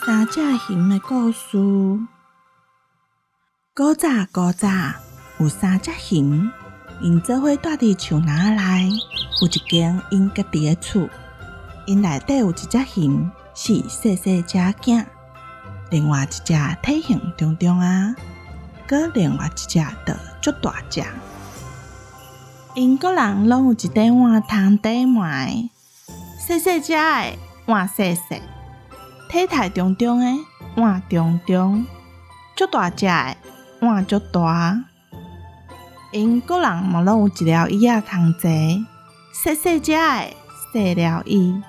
三隻熊的故事。古早古早有三隻熊，𪜶做伙蹛佇樹林內，有一間𪜶家己的厝。𪜶內底有一隻熊是細細隻囝，另外一隻體型中中仔，閣另外一隻就足大隻。𪜶各人攏有一塊碗通綴糜，細細隻的碗細細，體態中中的碗中中，足大隻的碗足大。𪜶各人嘛攏有一寮椅仔通坐，細細隻的細寮椅，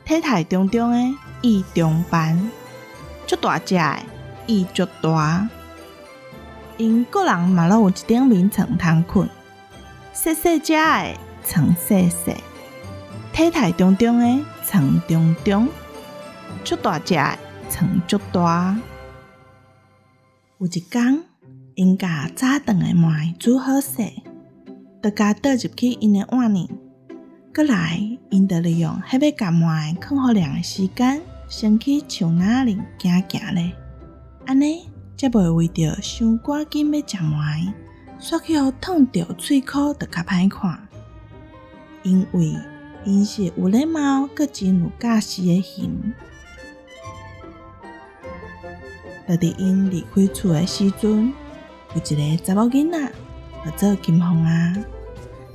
體態中中的椅中班，足大隻的椅足大。𪜶各人嘛攏有一頂眠床通睏。細細隻的床細細，體態中中的床中中，足大隻的床足大。有一工，𪜶共早頓的糜煮好勢，就共倒入去𪜶的碗裡。過來，𪜶就利用彼欲共糜囥予涼的時間，先去樹林裡行行咧。按呢，才袂為著傷趕緊欲食糜，煞去予燙著喙箍，就較歹看。因為𪜶是有禮貌閣真有教識的熊。就佇𪜶離開厝的時陣，有一個查某囡仔，號做金鳳仔，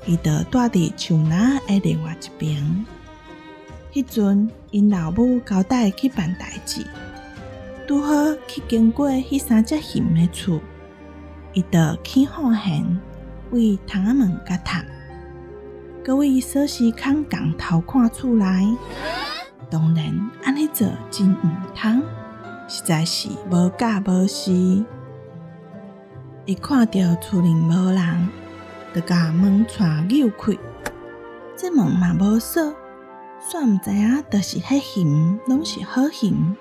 伊就蹛佇樹林的另外一爿。彼陣，𪜶老母交代去辦代誌，拄好去經過彼三隻熊的厝。伊就起予現，對窗仔門共探，閣對鎖匙孔仝偷看厝內。當然，按呢做真毋通，實在是無教無識。伊看著厝裡無人，就共門掣扭開。這門嘛無鎖，煞毋知影，就是彼熊攏是好熊，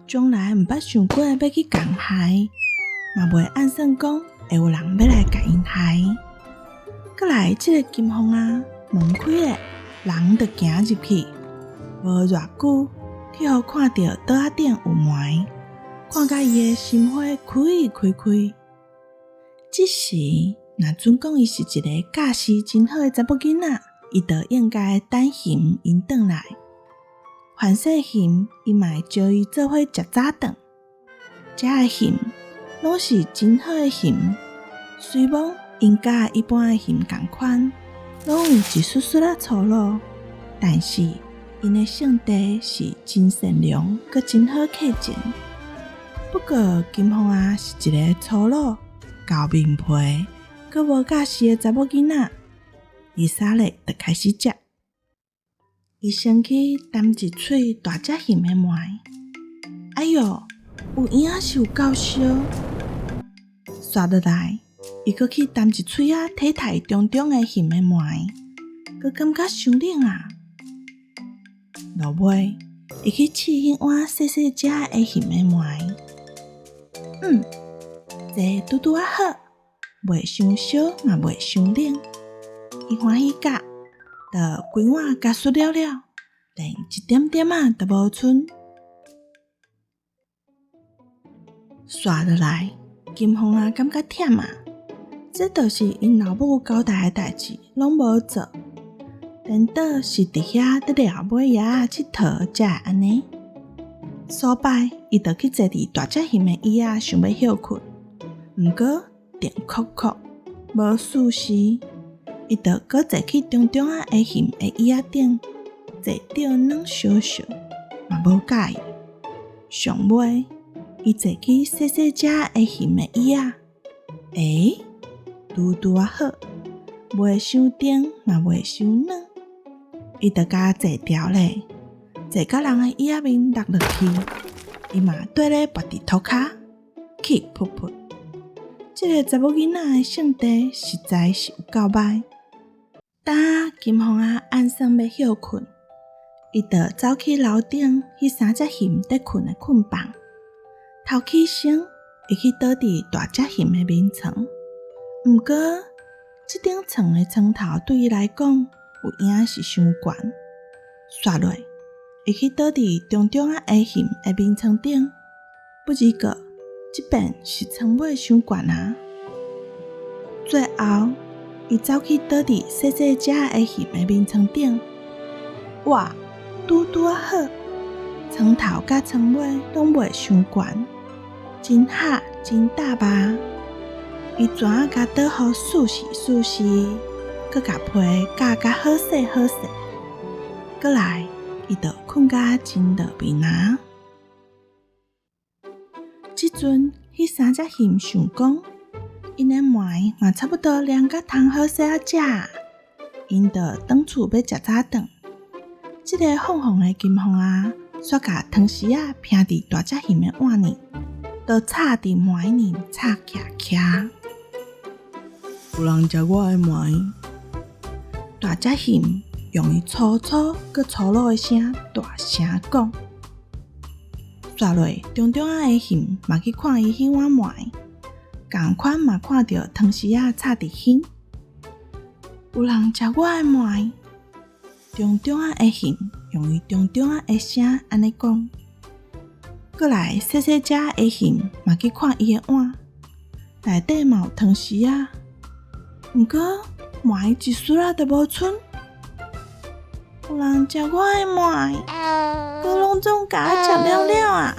從來毋捌想過欲去共害。嘛袂按算講會有人欲來共𪜶害。過來，這个金鳳仔，門開咧，人就行入去，無偌久，去予看著桌仔頂有糜，看甲伊的心花開開開。這時，若準講伊是一个教識真好的查某囡仔，伊就應該等熊𪜶轉來。凡勢熊，伊嘛會招伊做伙食早頓。遮的熊攏是真好的熊，雖罔𪜶佮一般的熊仝款，攏有一絲絲仔粗魯，但是𪜶的性地是真善良，閣真好客情。不過金鳳仔是一个粗魯、厚面皮、閣無教識的查某囡仔，伊啥咧就開始食。伊先去擔一喙大隻熊的糜，哎喲，有影是有夠燒。煞落來，伊閣去擔一喙仔體態中中的熊的糜，閣感覺傷冷啊。落尾，伊去試彼碗細細隻的熊的糜，嗯，這拄拄仔好，袂傷燒嘛袂傷冷。伊歡喜甲，就規碗共啜了了，連一點點仔都無賰。煞落來，金鳳仔感覺忝啊！這就是𪜶老母交代的代誌，攏無做，顛倒是佇遐佇掠尾仔𨑨迌，才會按呢。所擺，伊就去坐佇大隻熊的椅仔，想欲歇睏，毋過定硞硞，無舒適。伊就閣坐去中中仔的熊的椅仔頂，坐著軟燒燒，嘛無佮意。上尾，伊坐去細細隻的熊的椅仔，欸，拄拄仔好，袂傷重嘛袂傷軟，伊就共坐牢咧，坐甲人的椅仔面落落去，伊嘛綴咧跋佇塗跤，氣噗噗。這个查某囡仔的性地實在是有夠歹。當金鳳仔按算欲歇睏，伊就走去樓頂彼三隻熊佇睏的睏房，頭起身，伊去倒佇大隻熊的眠床。毋過，這頂床的床頭對伊來講有影是傷懸，煞落，伊去倒佇中中仔的熊的眠床頂，不而過，這遍是床尾傷懸啊！最後，伊走去倒佇細細隻的熊的眠床頂，哇，拄拄仔好，床頭佮床尾攏袂傷懸，真合真搭吧！伊旋仔共倒予舒適舒適，閣共被蓋甲好勢好勢，閣來，伊就睏甲真落眠啊！這陣，彼三隻熊想講，𪜶的糜嘛差不多涼甲通好勢仔食，𪜶就轉厝欲食早頓。這個鳳凰的金鳳仔，煞共湯匙仔拚佇大隻熊的碗裡，就插佇糜裡插徛徛。有人食我的糜。大隻熊用伊粗粗閣粗魯的聲大聲講。煞落中中仔的熊嘛去看伊彼碗糜，仝款嘛看著湯匙仔插佇耳。有人食我的糜。中中仔的熊用伊中中仔的聲按呢講。閣來細細隻的熊嘛去看伊的碗，內底嘛有湯匙仔，毋過糜一絲仔都無賰。有人食我的糜，閣攏總共我食了了啊！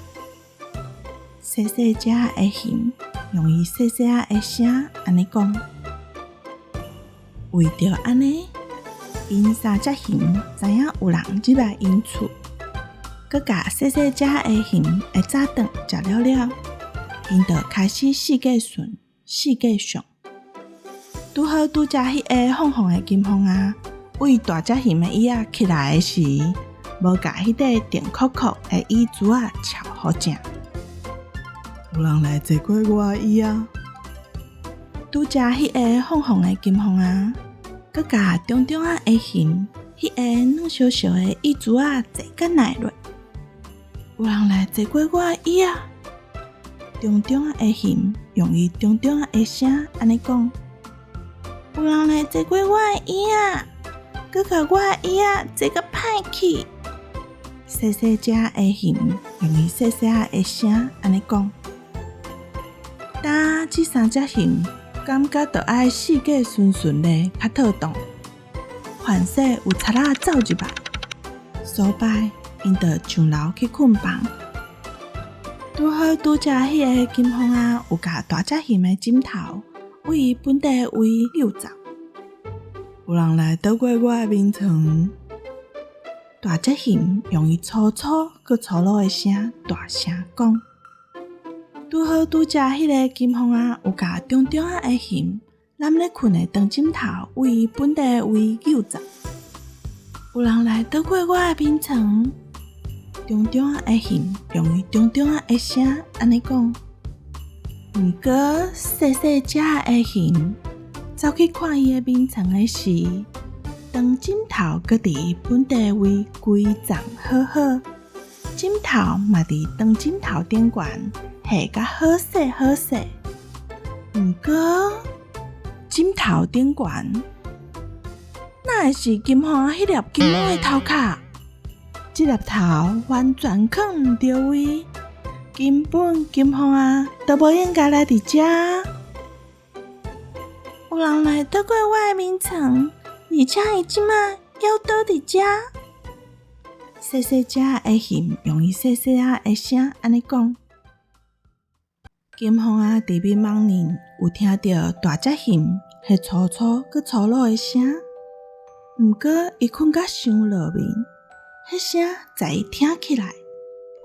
細細隻的熊用伊細細仔的聲按呢講，為著按呢，𪜶三隻熊知影有人入來𪜶厝，閣共細細隻的熊的早頓食了了，𪜶就開始四界巡、四界上。拄好拄才彼个鳳凰的金鳳仔，為大隻熊的椅仔起來的時，無共彼塊電摳摳的椅子仔撨予正。有人來坐過我的椅仔。拄才彼个鳳凰的金鳳仔，閣共中中仔的熊，彼个軟燒燒的椅子仔坐甲耐落。有人來坐過我的椅仔。中中仔的熊用伊中中仔的聲按呢講：有人來坐過我的椅仔。閣共我的椅仔坐甲歹去。細細隻的熊用伊細細仔的聲按呢講。當這三隻熊感覺著愛四界巡巡咧較妥當，凡勢有賊仔走入來，所擺𪜶就上樓去睏房。拄好拄才彼个金鳳仔有共大隻熊的枕頭對伊本底位溜走。有人來倒過我的眠床。大隻熊用伊粗粗閣粗魯的聲大聲講。拄好拄才彼个金鳳仔有共中中仔的熊攬咧睏的長枕頭對伊本底位溜走。有人來倒過我的眠床。中中仔的熊用伊中中仔的聲按呢講。毋過細細隻的熊走去看伊的眠床的時，長枕頭閣佇本底位規叢好好，枕頭嘛佇長枕頭頂懸下甲好勢好勢。毋過枕頭頂懸，哪會是金鳳仔彼粒金毛的頭殼？這粒頭完全囥毋著位，根本金鳳仔都無應該來佇遮。有人來倒過我的眠床，而且伊這馬猶倒佇遮。細細隻的熊用伊細細仔的聲按呢講。金鳳仔佇眠夢裡有聽著大隻熊彼粗粗閣粗魯的聲，毋過伊睏甲傷落眠，彼聲在伊聽起來，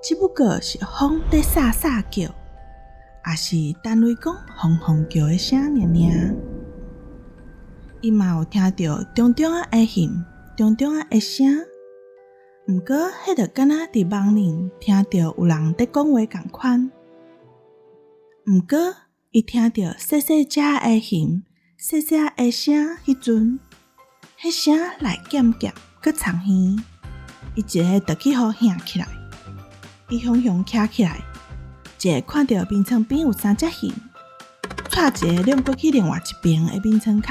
只不過是風咧沙沙叫，抑是單位講轟轟叫的聲爾爾。伊嘛有聽著中中仔的熊中中仔的聲，毋過彼就敢若佇夢裡聽著有人咧講話仝款。毋過伊聽著細細隻的熊細細的聲彼陣，彼聲來漸漸閣藏耳，伊一下就去予嚇起來，伊雄雄徛起來，一下看著眠床邊有三隻熊，掣一下轉過去另外一邊的眠床跤，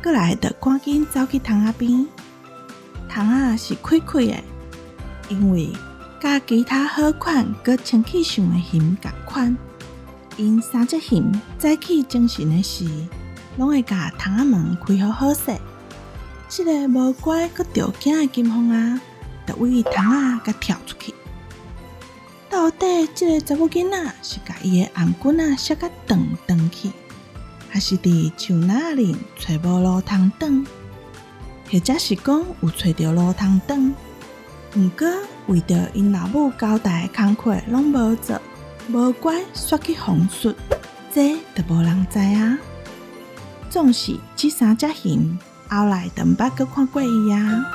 閣來就趕緊走去窗仔邊，窗仔是開開的，因為佮其他好款閣清氣相的熊仝款，𪜶三隻熊早起精神的時，攏會共窗仔門開予好勢。這个無乖閣著驚的金鳳仔，就對窗仔共跳出去。到底這个查某囡仔是共伊的頷頸仔摔甲斷斷去，還是佇樹林仔裡揣無路通轉，或者是講有揣著路通轉，毋過為著𪜶老母交代的工課攏無做，無乖煞去予人術，這就無人知啊。總是這三隻熊後來就毋捌閣看過伊啊。